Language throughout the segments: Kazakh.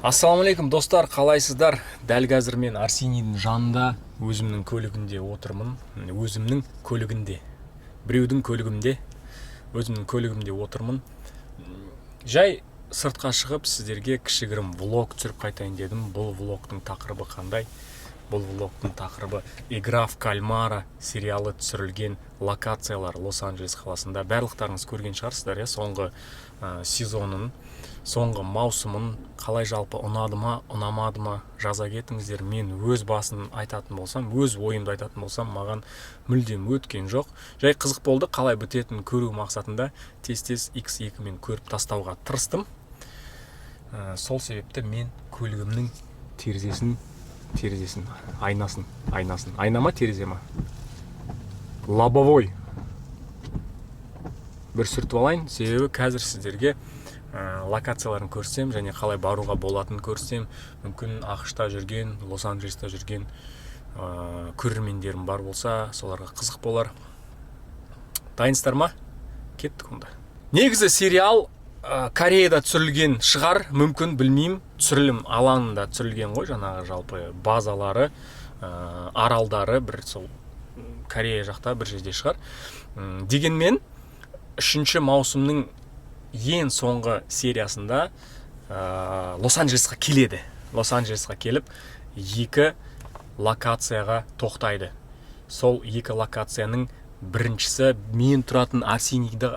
Ассалаумағалейкум, достар, қалайсыздар? Дәл қазір мен Арсенийдің жанында, өзімнің көлігінде отырмын. Өзімнің көлігінде, біреудің көлігімде, өзімнің көлігімде отырмын. Жай сыртқа шығып, сіздерге кішігірім влог түсіріп қайтайын дедім. Бұл влогтың тақырыбы қандай? Бұл влогтың тақырыбы — «Игра в кальмара» сериалы түсірілген локациялар Лос-Анджелес қаласында. Барлықтарыңыз көрген шығарсыздар, иә, соңғы сезонын, соңғы маусымын. Қалай жалпы, ұнады ма, ұнамады ма, жаза кетіңіздер. Мен өз басын айтатын болсам, өз ойымды айтатын болсам, маған мүлдем өткен жоқ. Жай қызық болды, қалай бітетінін көру мақсатында тез тез x2 мен көріп тастауға тырыстым. Сол себепті мен көлігімнің терезесін, айнасын, айна ма, терезе ма, лобовой бір сүртіп алайын, себебі қазір сіздерге локацияларын көрсем және қалай баруға болатынын көрсем, мүмкін, АҚШ-та жүрген, Лос Анджелеста жүрген көрермендерім бар болса, соларға қызық болар. Дайынсыздар ма? Кеттік онда. Негізі сериал Кореяда түсірілген шығар, мүмкін, білмеймін. Түсірілім алаңында түсірілген ғой, жаңағы жалпы базалары, аралдары бір сол Корея жақта бір жерде шығар. Дегенмен үшінші маусымның ең соңғы сериясында Лос Анджелесқа келеді. Лос Анджелесқа келіп, екі локацияға тоқтайды. Сол екі локацияның біріншісі мен тұратын Арсенийді,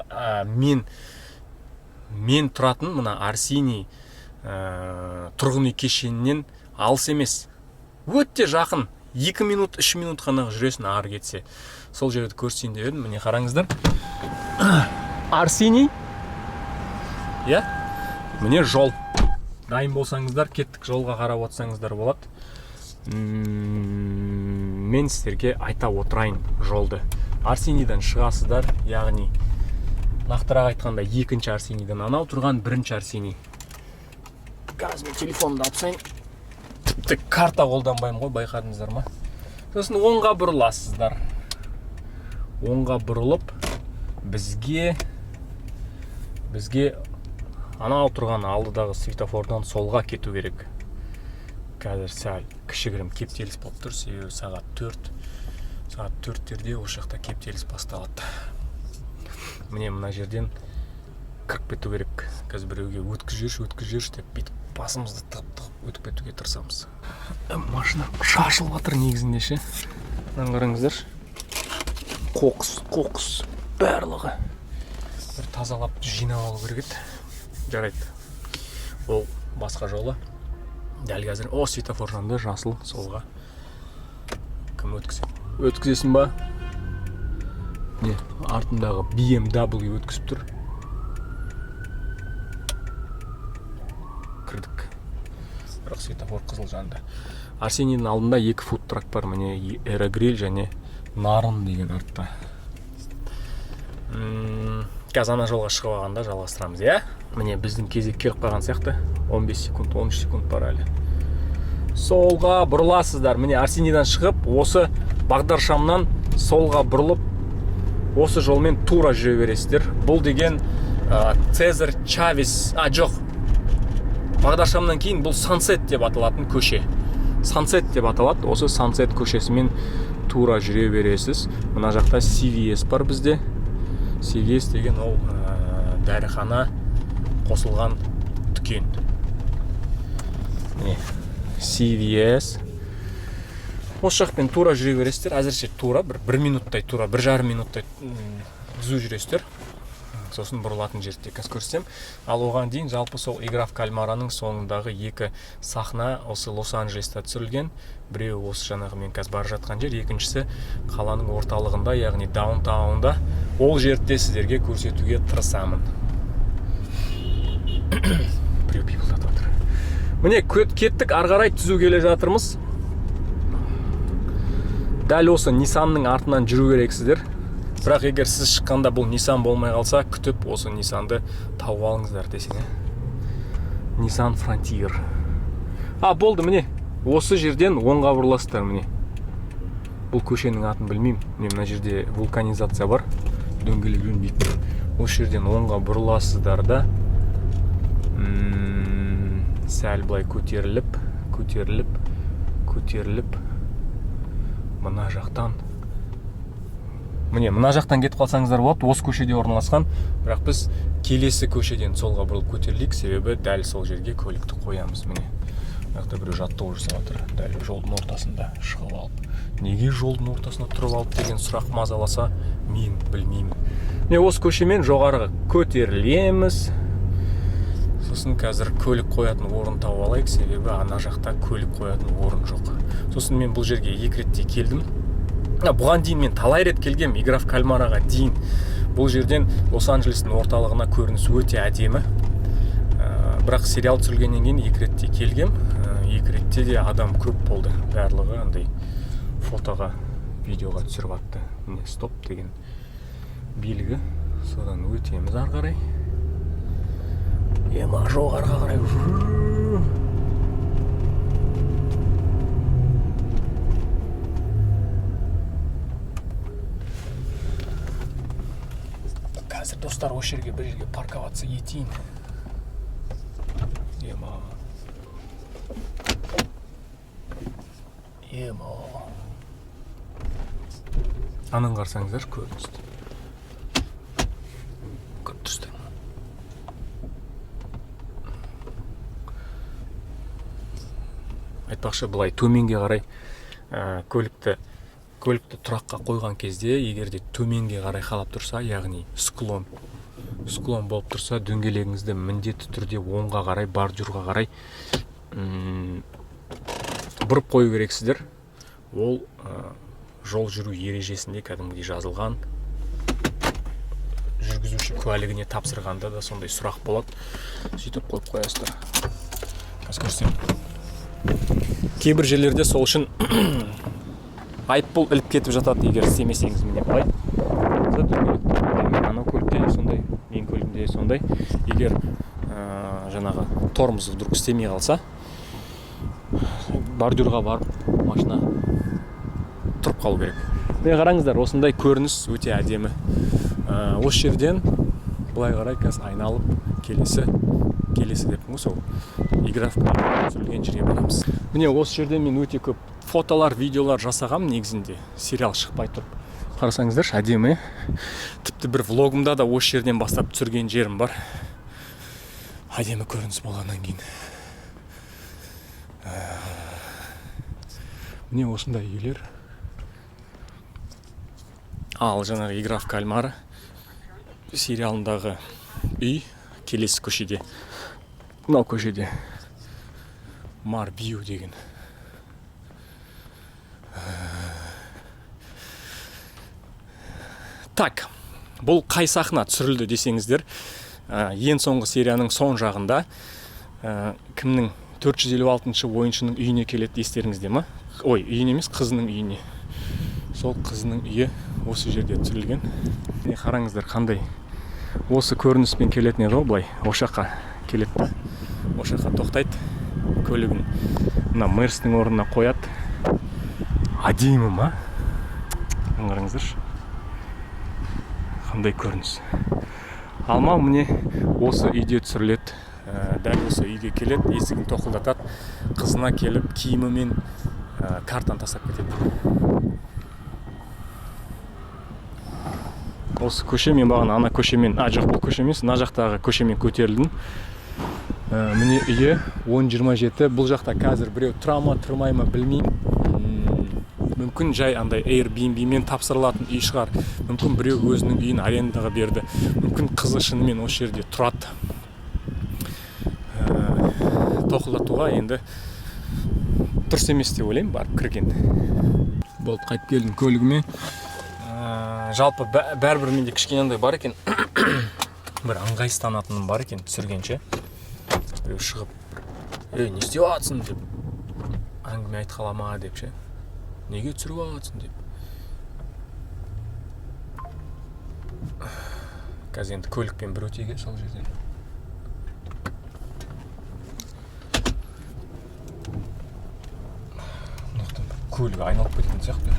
мен тұратын мына Арсений тұрғын үй кешенінен алыс емес, өте жақын, 2 минут, 3 минут қана жүресің ары кетсе. Сол жерді көрсетейін деп едім. Міне, қараңыздар, Арсений, иә, міне жол. Дайын болсаңыздар, кеттік. Жолға қарап отырсаңыздар болады. Мен сіздерге айта отырайын жолды. Арсенийдан шығасыздар, яғни нақтырақ айтқанда, екінші Арсенийдан. Анау тұрған бірінші Арсений. Қазір мен телефонымды алып тастайын, тіпті карта қолданбаймын ғой, байқадыңыздар ма? Сосын оңға бұрыласыздар. Оңға бұрылып, бізге анау тұрған алдыдағы светофордан солға кету керек. Қазір сәл кішігірім кептеліс болып тұр, себебі сағат 4, сағат 4-терде осы жақта кептеліс басталады. Міне, мына жерден кіріп кету керек. Қазір біреуге «өткізіп жіберші, өткізіп жіберші» деп, бүйтіп басымызды тығып тығып өтіп кетуге тырысамыз. Машина шашылып жатыр негізінде ше. Мынаны қараңыздаршы, қоқыс, қоқыс барлығы. Бір тазалап, жинап алу керек еді. Жарайды, ол басқа жолы. Дәл қазір, о, светофор жанды, жасыл, солға. Кім өткізеді? Өткізесің ба? Не, артындағы BMW өткізіп тұр. Кірдік, бірақ светофор қызыл жанды. Арсенийдің алдында екі фудтрак бар, міне, Аэрогриль және Нарын деген артта. Қазір ана жолға шығып алғанда жалғастырамыз, иә. Міне, біздің кезек келіп қалған сияқты. 15 секунд, 13 секунд бар әлі. Солға бұрыласыздар. Міне, Арсенийдан шығып, осы бағдаршамнан солға бұрылып, осы жолмен тура жүре бересіздер. Бұл деген Цезарь Чавес, а жоқ, бағдаршамнан кейін бұл Сансет деп аталатын көше, Сансет деп аталады. Осы Сансет көшесімен тура жүре бересіз. Мына жақта CVS бар бізде. CVS деген ол дәріхана қосылған дүкен. Міне, CVS. Осы жақпен тура жүре бересіздер. Әзірше тура бір минуттай, тура 1,5 минуттай түзу жүресіздер. Сосын бұрылатын жерді де қазір көрсетемін. Ал оған дейін жалпы сол «Игра в кальмараның» соңындағы екі сахна осы Лос Анджелеста түсірілген. Біреуі осы жаңағы мен қазір бара жатқан жер, екіншісі қаланың орталығында, яғни даунтаунда. Ол жерді де сіздерге көрсетуге тырысамын. Біреу пипылдатып жатыр. Міне, кеттік ары қарай, түзу келе жатырмыз. Дәл осы Ниссанның артынан жүру керексіздер. Бірақ егер сіз шыққанда бұл Ниссан болмай қалса, күтіп, осы Ниссанды тауып алыңыздар десең, иә, Ниссан Фронтир. А, болды, міне, осы жерден оңға бұрыласыздар. Міне, бұл көшенің атын білмеймін. Міне, мына жерде вулканизация бар, дөңгелек жөндейді. Осы жерден оңға бұрыласыздар да, Сәл былай көтеріліп, көтеріліп, көтеріліп, мына жақтан, міне, мына жақтан кетіп қалсаңыздар болады, осы көшеде орналасқан. Бірақ біз келесі көшеден солға бұрылып көтерілейік, себебі дәл сол жерге көлікті қоямыз. Міне, мына жақта біреу жаттығу жасап жатыр, дәл жолдың ортасында шығып алып. Неге жолдың ортасында тұрып алып деген сұрақ мазаласа, мен білмеймін. Міне, осы көшемен жоғарыға көтерілеміз. Сосын қазір көлік қоятын орын тауып алайық, себебі ана жақта көлік қоятын орын жоқ. Сосын мен бұл жерге екі ретте келдім. Бұған дейін мен талай рет келгем, «Игра в кальмараға» дейін. Бұл жерден Лос Анджелестің орталығына көрініс өте әдемі. Бірақ сериал түсірілгеннен кейін екі ретте келгем. Екі ретте де адам көп болды, барлығы андай фотоға, видеоға түсіріп атты. Міне, стоп деген белгі, содан өтеміз ары қарай. Ема, жоғарыға қарай. Жу. Қазір, достар, осы жерге, бір жерге парковаться етейін. Ема, ема, ананы қарасаңыздаршы, көріністі көріп тұрсыздар ма? Айтпақшы, былай төменге қарай көлікті тұраққа қойған кезде, егер де төменге қарай қалап тұрса, яғни склон болып тұрса, дөңгелегіңізді міндетті түрде оңға қарай, бордюрға қарай бұрып қою керексіздер. Ол жол жүру ережесінде кәдімгідей жазылған. Жүргізуші куәлігіне тапсырғанда да сондай сұрақ болады, сөйтіп қойып қоясыздар. Қазір көрсетемін. Кейбір жерлерде сол үшін айыппұл іліп кетіп жатады, егер істемесеңіз. Міне, былай дөңгелек, анау көлікте де сондай, менің көлігімде де сондай. Егер жаңағы тормоз вдруг істемей қалса, бордюрға барып машина тұрып қалу керек. Міне, қараңыздар, осындай көрініс өте әдемі. Осы жерден былай қарай қазір айналып, келесі деппін ғой, сол «Игра в кальмар» түсірілген жерге барамыз. Міне, осы жерден мен өте көп фотолар, видеолар жасағам негізінде, сериал шықпай тұрып. Қарасаңыздаршы, әдемі, иә? Тіпті бір влогымда да осы жерден бастап түсірген жерім бар. Әдемі көрініс болғаннан кейін. Міне, осындай үйлер. Ал жаңағы «Игра в кальмара» сериалындағы үй келесі көшеде, мынау көшеде, Марвью деген. Так, бұл қай сахна түсірілді десеңіздер, ең соңғы серияның соң жағында кімнің, 456 ойыншының үйіне келеді, естеріңізде ма? Ой, үйіне емес, қызының үйіне. Сол қызының үйі осы жерде түсірілген. Міне, қараңыздар, қандай осы көрініспен келетін еді ғой. Былай осы жаққа келеді да, осы жаққа тоқтайды, көлігін мына мерстің орнына қояды. Әдемі ма? Қараңыздаршы, қандай көрініс. Алма, міне, осы үйде түсіріледі. Дәл осы үйге келеді, есігін тоқылдатады, қызына келіп киімі мен картаны тастап кетеді. Осы көше, мен бағана ана көшемен, а жоқ, бұл көше емес, мына жақтағы көшемен көтерілдім. Міне, үйі 10-27. Бұл жақта қазір біреу тұра ма, тұрмай ма, білмеймін. Мүмкін, жай андай Airbnb мен тапсырылатын үй шығар, мүмкін, біреу өзінің үйін арендаға берді, мүмкін, қызы шынымен осы жерде тұрады. Тоқылдатуға енді дұрыс емес деп ойлаймын барып кірген. Болды, қайтып келдім көлігіме. Жалпы бәрібір менде кішкене андай бар екен, бір ыңғайсызданатыным бар екен түсіргенше. Біреу шығып, «Ей, не істеп жатсың?» деп әңгіме айтып қала ма деп ше, «Неге түсіріп жатсың?» деп. Қазір енді көлікпен бір өтейік, сол жерден. Мына жақтан бір көлік айналып кеткен сияқты.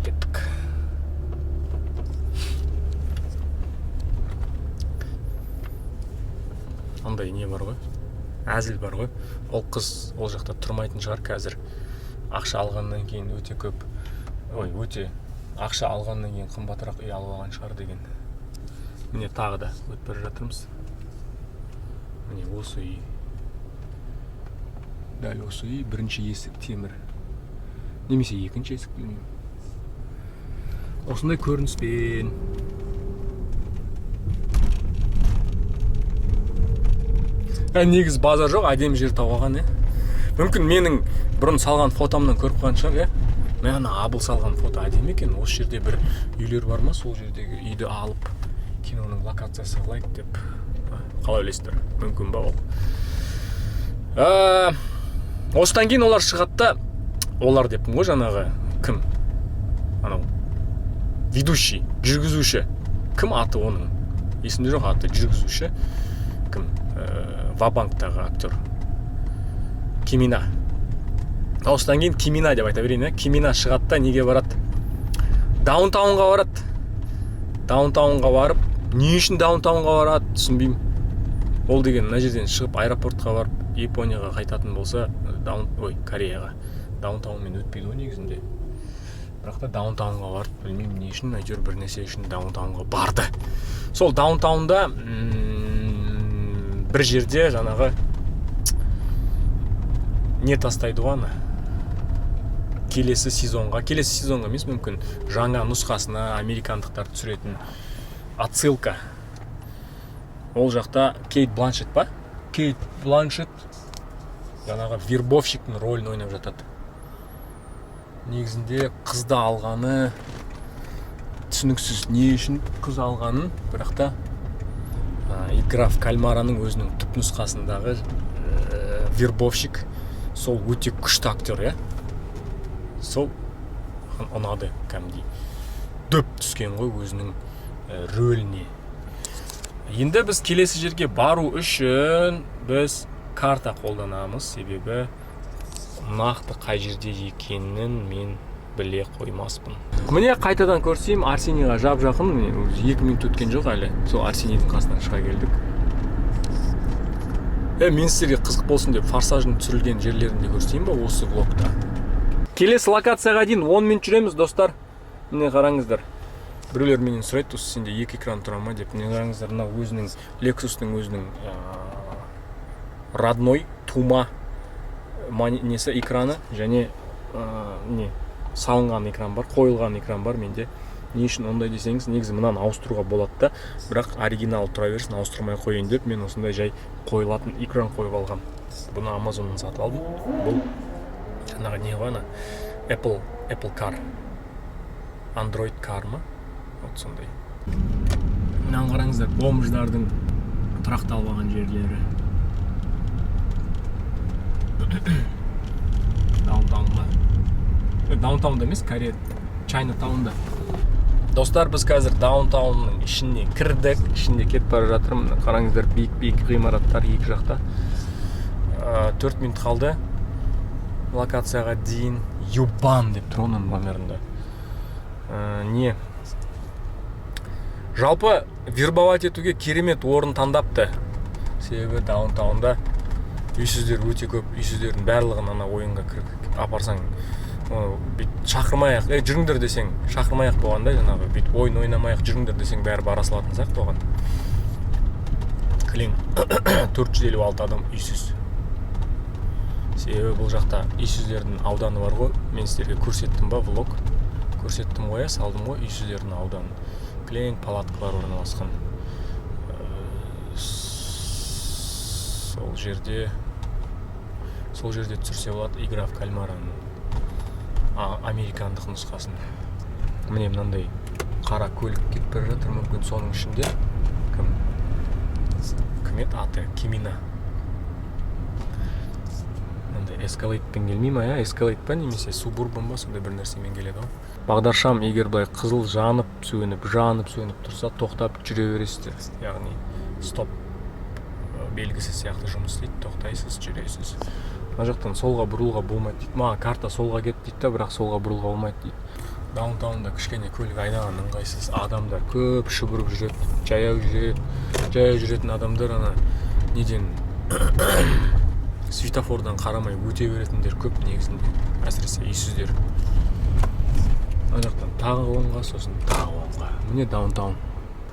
Кеттік. Андай не бар ғой, әзіл бар ғой, ол қыз ол жақта тұрмайтын шығар қазір, ақша алғаннан кейін өте көп, ой, өте ақша алғаннан кейін қымбатырақ үй алып алған шығар деген. Міне, тағы да өтіп бара жатырмыз. Міне, осы үй, дәл осы үй, бірінші есік темір немесе екінші есік, білмеймін. Осындай көрініспен. Негізі базар жоқ, әдемі жер тауып алған, иә. Мүмкін, менің бұрын салған фотомнан көріп қалған шығар, иә. Мә, ана Абыл салған фото әдемі екен. Осы жерде бір үйлер бар ма, сол жердегі үйді алып, киноның локациясы қылайық деп. Қалай ойлайсыздар, мүмкін ба ол? Осыдан кейін олар шығады да, олар деппін ғой, жаңағы кім, анау ведущий, жүргізуші, кім аты оның, есімде жоқ аты, жүргізуші кім, Ва-банктағы актер Кимина. Осыдан кейін Кимина деп айта берейін, иә. Кимина шығады да, неге барады? Даунтаунға барады. Даунтаунға барып, не үшін даунтаунға барады, түсінбеймін. Ол деген мына жерден шығып, аэропортқа барып, Японияға қайтатын болса, даун, ой, Кореяға даунтаунмен өтпейді ғой негізінде. Бірақ та даунтаунға барып, білмеймін не үшін, әйтеуір бір нәрсе үшін даунтаунға барды. Сол даунтаунда бір жерде жаңағы не тастайды ғой, ана келесі сезонға, келесі сезонға емес, мүмкін, жаңа нұсқасына, американдықтар түсіретін отсылка. Ол жақта Кейт Бланшет па, Кейт Бланшет жаңағы вербовщиктің рөлін ойнап жатады. Негізінде қызды алғаны түсініксіз, не үшін қыз алғанын, бірақ та «Игра в кальмараның» өзінің түп нұсқасындағы вербовщик сол өте күшті актер, иә. Сол маған ұнады, кәдімгідей дөп түскен ғой өзінің рөліне. Енді біз келесі жерге бару үшін біз карта қолданамыз, себебі нақты қай жерде екенін мен біле қоймаспын. Міне, қайтадан көрсем, Арсенийға жап жақын міне, уже 2 минут өткен жоқ әлі, сол Арсенийдің қасынан шыға келдік. Мен сіздерге қызық болсын деп «Форсаждың» түсірілген жерлерін де көрсетейін ба осы влогта? Келесі локацияға дейін 10 минут жүреміз, достар. Міне, қараңыздар, біреулер менен сұрайды, осы сенде екі экран тұра ма деп. Міне, қараңыздар, мынау өзінің Лексустың өзінің родной тума несі, экраны және не салынған экран бар, қойылған экран бар менде. Не үшін ондай десеңіз, негізі мынаны ауыстыруға болады да, бірақ оригинал тұра берсін, ауыстырмай ақ қояйын деп мен осындай жай қойылатын экран қойып алғам. Бұны Амазоннан сатып алдым. Бұл жаңағы не ғой, ана Apple Car, Android Car ма, вот сондай. Мынаны қараңыздар, бомждардың тұрақталып алған жерлері даунтаунда. Даунтаунда емес, Корея Чайна-таунда. Достар, біз қазір даунтаунның ішіне кірдік, ішінде кетіп бара жатырмын. Мына қараңыздар, биік биік ғимараттар екі жақта. 4 минут қалды локацияға дейін. Юбан деп тұр оның номерінде. Не, жалпы вербовать етуге керемет орын таңдапты, себебі даунтаунда үйсіздер өте көп. Үйсіздердің барлығын ана ойынға кіріп апарсаң, оны бүйтіп шақырмай ақ, ей, жүріңдер десең, шақырмай ақ болғанда, жаңағы бүйтіп ойын ойнамай ақ жүріңдер десең, бәрі бара салатын сияқты оған. Кілең 456 адам үйсіз, себебі бұл жақта үйсіздердің ауданы бар ғой. Мен сіздерге көрсеттім ба, влог көрсеттім ғой, иә, салдым ғой үйсіздердің ауданын. Кілең палаткалар орналасқан. Сол жерде түсірсе болады «Игра в кальмараның» американдық нұсқасын. Міне, мынандай қара көлік кетіп бара жатыр. Мүмкін, соның ішінде кім еді аты, Кимина, мынандай Эскалейдпен келмей ма, иә, Эскалейд па немесе Субурбан ба, сондай бір нәрсемен келеді ғой. Бағдаршам егер былай қызыл жанып сөніп, жанып сөніп тұрса, тоқтап жүре бересіздер, яғни стоп белгісі сияқты жұмыс істейді. Тоқтайсыз, жүресіз. Мына жақтан солға бұрылуға болмайды дейді. Маған карта солға кет дейді да, бірақ солға бұрылуға болмайды дейді. Даунтаунда кішкене көлік айдаған ыңғайсыз, адамдар көп, шұбырып жүреді, жаяу жүреді. Жаяу жүретін адамдар ана Неден, светофордан қарамай өте беретіндер көп негізінде, әсіресе үйсіздер. Ана жақтан тағы оңға, сосын тағы оңға. Міне, даунтаун.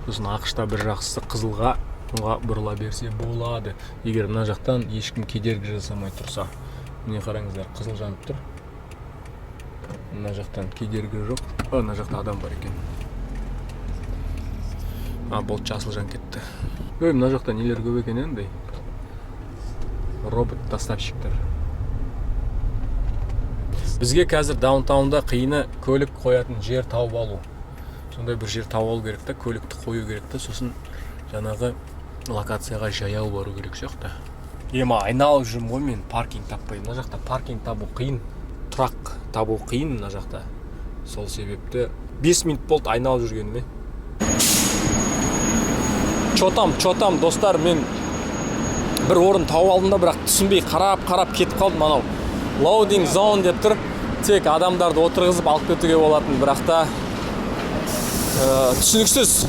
Сосын АҚШ-та бір жақсысы, қызылға оңға бұрыла берсе болады, егер мына жақтан ешкім кедергі жасамай тұрса. Міне, қараңыздар, қызыл жанып тұр, мына жақтан кедергі жоқ. А, мына жақта адам бар екен. А, болды, жасыл жанып кетті. Ой, мына жақта нелер көп екен, андай робот доставщиктер. Бізге қазір даунтаунда қиыны көлік қоятын жер тауып алу. Сондай бір жер тауып алу керек та, көлікті қою керек та, сосын жаңағы локацияға жаяу бару керек сияқты. Ема, айналып жүрмін ғой мен, паркинг таппай. Мына жақта паркинг табу қиын, тұрақ табу қиын мына жақта. Сол себепті 5 минут болды айналып жүргеніме. Че там, че там, достар? Мен бір орын тауып алдым да, бірақ түсінбей қарап қарап кетіп қалдым. Анау loading zone деп тұр, тек адамдарды отырғызып алып кетуге болатын, бірақ та түсініксіз.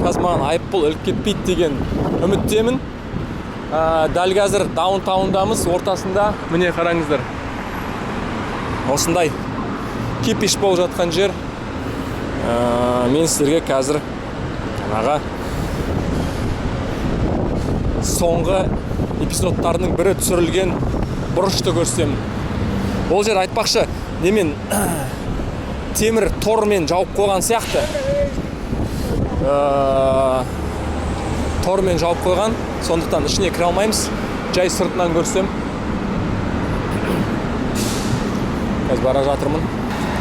Қазір маған айыппұл іліп кетпейді деген үміттемін. Дәл қазір даунтаундамыз, ортасында. Міне, қараңыздар, осындай кипиш болып жатқан жер. Мен сіздерге қазір жаңағы соңғы эпизодтарының бірі түсірілген бұрышты көрсетемін. Ол жер, айтпақшы, немен, темір тормен жауып қойған сияқты. Тормен жауып қойған, сондықтан ішіне кіре алмаймыз, жай сыртынан көрсем. Қазір бара жатырмын.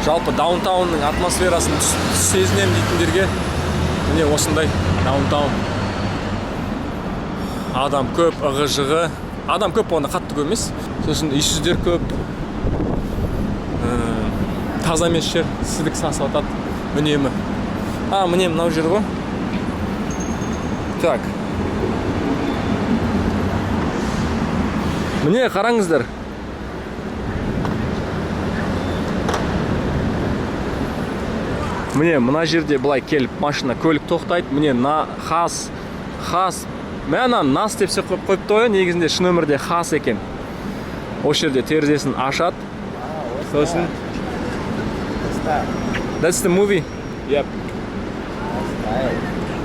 Жалпы даунтаунның атмосферасын сезінемін дейтіндерге, міне, осындай даунтаун. Адам көп, ығы жығы адам көп болғанда, қатты көп емес. Сосын үйсіздер көп. Таза емес жер, сідік сасып жатады үнемі. А, міне, мынау жер ғой. Так, міне, қараңыздар. Міне, мына жерде былай келіп машина, көлік тоқтайды. Міне, на хас хас, мә, ана нас деп қойыпты ғой, негізінде шын өмірде хас екен. Осы жерде терезесін ашады, сосын What's that? That's the movie, yep. Nice.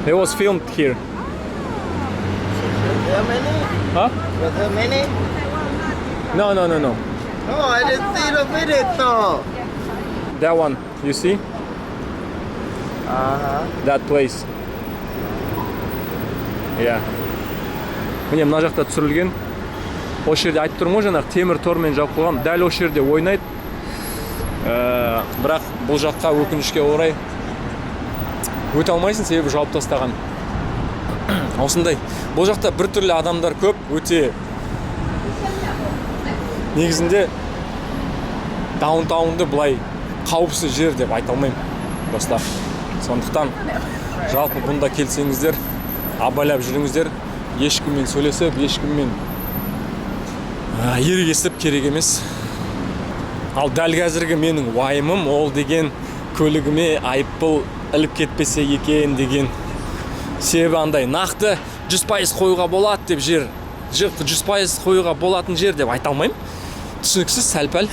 It was filmed here. Was there many? Huh? Was there many? No. No, I didn't see the video though. That one, you see? Uh-huh. That place, иә. Міне, мына жақта түсірілген. Осы жерде, айтып тұрмын ғой, жаңағы темір тормен жауып қойған, дәл осы жерде ойнайды. Бірақ бұл жаққа, өкінішке орай, өте алмайсың, себебі жауып тастаған. Осындай бұл жақта біртүрлі адамдар көп өте. Негізінде даунтаунды былай қауіпсіз жер деп айта алмаймын, достар. Сондықтан жалпы бұнда келсеңіздер, абайлап жүріңіздер. Ешкіммен сөйлесіп, ешкіммен ерегесіп керек емес. Ал дәл қазіргі менің уайымым ол деген көлігіме айыппұл іліп кетпесе екен деген. Себебі андай нақты 100% қоюға болады деп жер, 100% қоюға болатын жер деп айта алмаймын, түсініксіз сәл пәл.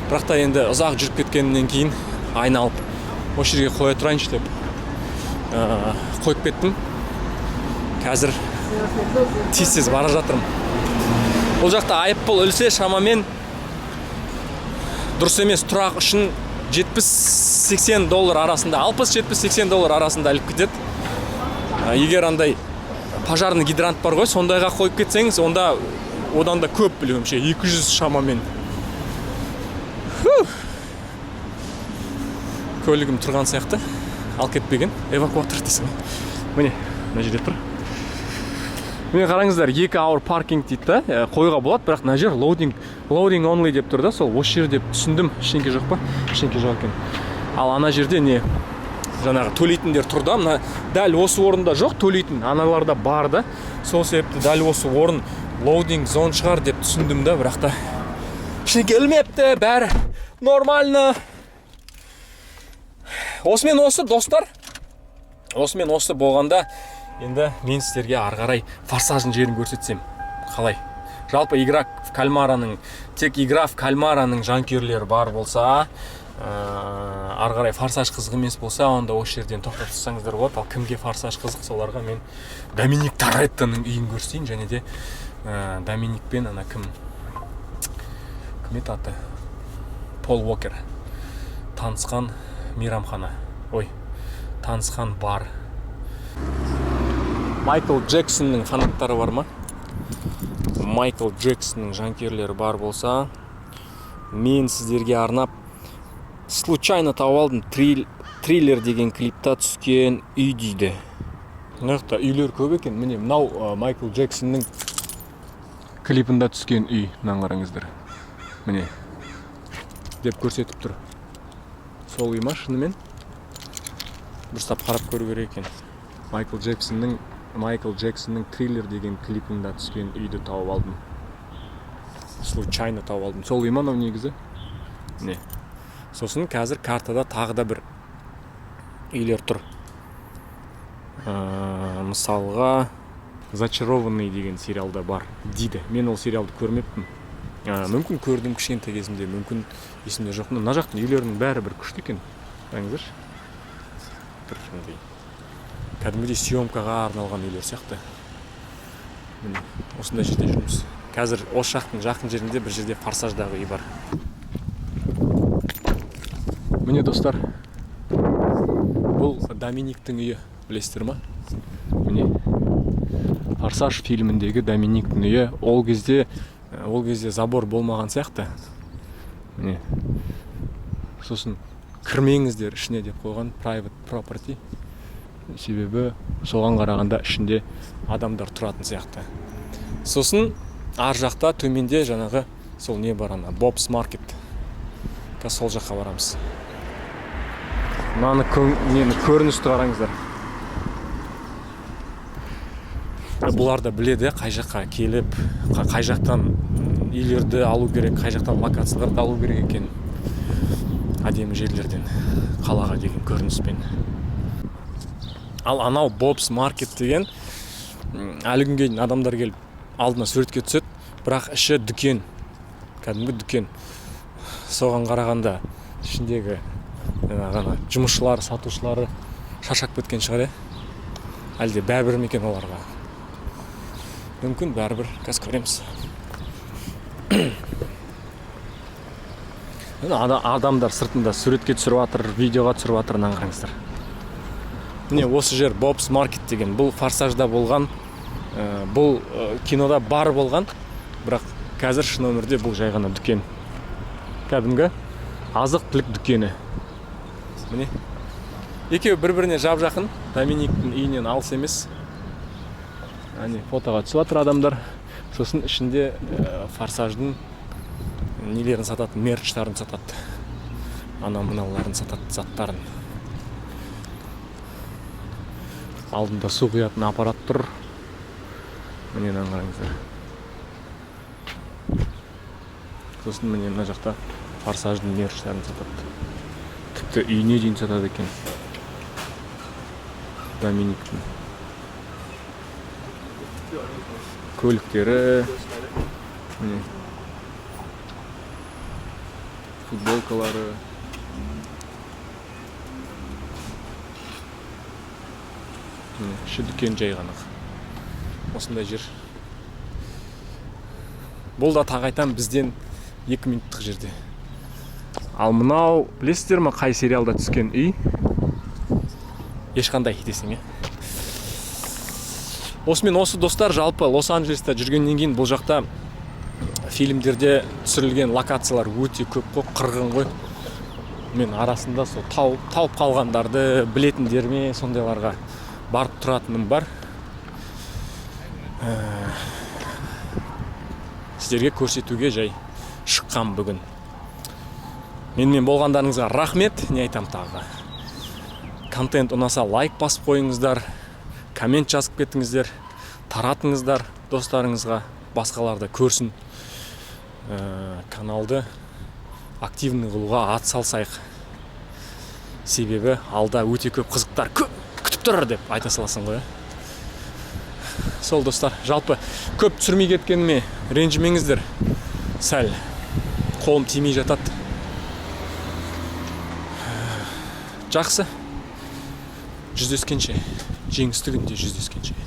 Бірақ та енді ұзақ жүріп кеткеннен кейін айналып осы жерге қоя тұрайыншы деп қойып кеттім. Қазір тез тез бара жатырмын. Бұл жақта айыппұл ілсе, шамамен дұрыс емес тұрақ үшін 70-80 доллар арасында, 60-70-80 доллар арасында іліп кетеді. Егер андай пожарный гидрант бар ғой, сондайға қойып кетсеңіз, онда одан да көп, білуімше, 200 шамамен. Фух. Көлігім тұрған сияқты, алып кетпеген эвакуатор дейсің ғой. Міне, мына жерде тұр. Міне, қараңыздар, 2 hour паркинг дейді да, қоюға болады, бірақ мына жер loading only деп тұр да, сол осы жер деп түсіндім. Ештеңке жоқ па? Ештеңке жоқ екен. Ал ана жерде не, жаңағы төлейтіндер тұр да. Мына дәл осы орында жоқ төлейтін, аналарда бар да. Сол себепті дәл осы орын loading zone шығар деп түсіндім да, бірақ та ештеңке ілмепті, бәрі нормально. Осымен осы, достар. Осымен осы болғанда, енді мен сіздерге ары қарай «Форсаждың» жерін көрсетсем қалай? Жалпы, «Игра в кальмараның», тек «Игра в кальмараның» жанкүйерлері бар болса, ары қарай «Форсаж» қызық емес болса, онда осы жерден тоқтатып тастасаңыздар болады. Ал кімге «Форсаж» қызық, соларға мен Доминик Тореттоның үйін көрсетейін және де Доминик пен ана кім, кім еді аты, Пол Уокер танысқан мейрамхана, ой, танысқан бар. Майкл Джексонның фанаттары бар ма? Майкл Джексонның жанкүйерлері бар болса, мен сіздерге арнап случайно тауып алдым. «Триллер» деген клипта түскен үй дейді. Мына жақта үйлер көп екен. Міне, мынау Майкл Джексонның клипында түскен үй. Мынаны қараңыздар, міне деп көрсетіп тұр. Сол үй ма шынымен? Дұрыстап қарап көру керек екен. Майкл Джексонның «Триллер» деген клипында түскен үйді тауып алдым, случайно тауып алдым. Сол үй ма мынау негізі? Міне, сосын қазір картада тағы да бір үйлер тұр. Мысалға, «Зачарованный» деген сериалда бар дейді. Мен ол сериалды көрмеппін. Мүмкін, көрдім кішкентай кезімде, мүмкін, есімде жоқ. Мына жақтың үйлерінің бәрі бір күшті екен, қараңыздаршы, бір андай кәдімгідей съемкаға арналған үйлер сияқты. Міне, осындай жерде жүрміз қазір. Осы жақтың жақын жерінде бір жерде «Форсаждағы» үй бар. Міне, достар, бұл Доминиктің үйі, білесіздер ма? Міне, «Форсаж» фильміндегі Доминиктің үйі. Ол кезде забор болмаған сияқты. Міне, сосын кірмеңіздер ішіне деп қойған, private property. Себебі соған қарағанда ішінде адамдар тұратын сияқты. Сосын ар жақта төменде жаңағы сол не бар, ана Бобс Маркет. Қазір сол жаққа барамыз. Мынаны нені, көріністі қараңыздар. Бұлар да біледі, қай жаққа келіп, қай жақтан үйлерді алу керек, қай жақтан локацияларды алу керек екен, әдемі жерлерден, қалаға деген көрініспен. Ал анау Бобс Маркет деген әлі күнге дейін адамдар келіп алдына суретке түседі, бірақ іші дүкен, кәдімгі дүкен. Соған қарағанда ішіндегі жаңағы ана жұмысшылар, сатушылары шаршап кеткен шығар, иә? Әлде бәрібір ме екен оларға? Мүмкін, бәрібір. Қазір көреміз. Міне, адамдар сыртында суретке түсіріп жатыр, видеоға түсіріп жатыр. Мынаны қараңыздар, міне, осы жер Бобс Маркет деген. Бұл «Форсажда» болған, бұл кинода бар болған, бірақ қазір шын өмірде бұл жай ғана дүкен, кәдімгі азық түлік дүкені. Міне, екеуі бір біріне жап жақын, Доминиктің үйінен алыс емес. Әне, фотоға түсіп жатыр адамдар. Сосын ішінде «Форсаждың» нелерін сатады, мерчтарын сатады, ана мынауларын сатады, заттарын. Алдында су құятын аппарат тұр. Міне, мынаны қараңыздар. Сосын, міне, мына жақта «Форсаждың» мерчтарын сатады, тіпті үйіне дейін сатады екен Доминиктің. Көліктері, міне, футболкалары. Міне, іші дүкен жай ғана. Осындай жер. Бұл да, тағы айтамын, бізден 2 минуттық жерде. Ал мынау, білесіздер ма, қай сериалда түскен үй? Ешқандай десең, иә. Осымен осы, достар. Жалпы, Лос Анджелесте жүргеннен кейін бұл жақта фильмдерде түсірілген локациялар өте көп қой, қырғын ғой. Мен арасында сол тауып қалғандарды білетіндерме, сондайларға барып тұратыным бар. Сіздерге көрсетуге жай шыққан бүгін. Менімен болғандарыңызға рахмет. Не айтам тағы? Контент ұнаса, лайк басып қойыңыздар, коммент жазып кетіңіздер, таратыңыздар достарыңызға, басқалар да көрсін. Каналды активный қылуға ат салсайық, себебі алда өте көп қызықтар көп күтіп. Тұр деп айта саласың ғой, иә. Сол, достар, жалпы көп түсірмей кеткеніме ренжімеңіздер, сәл қолым тимей жатады. Жақсы, жүздескенше, жеңісті күнде жүздескенше.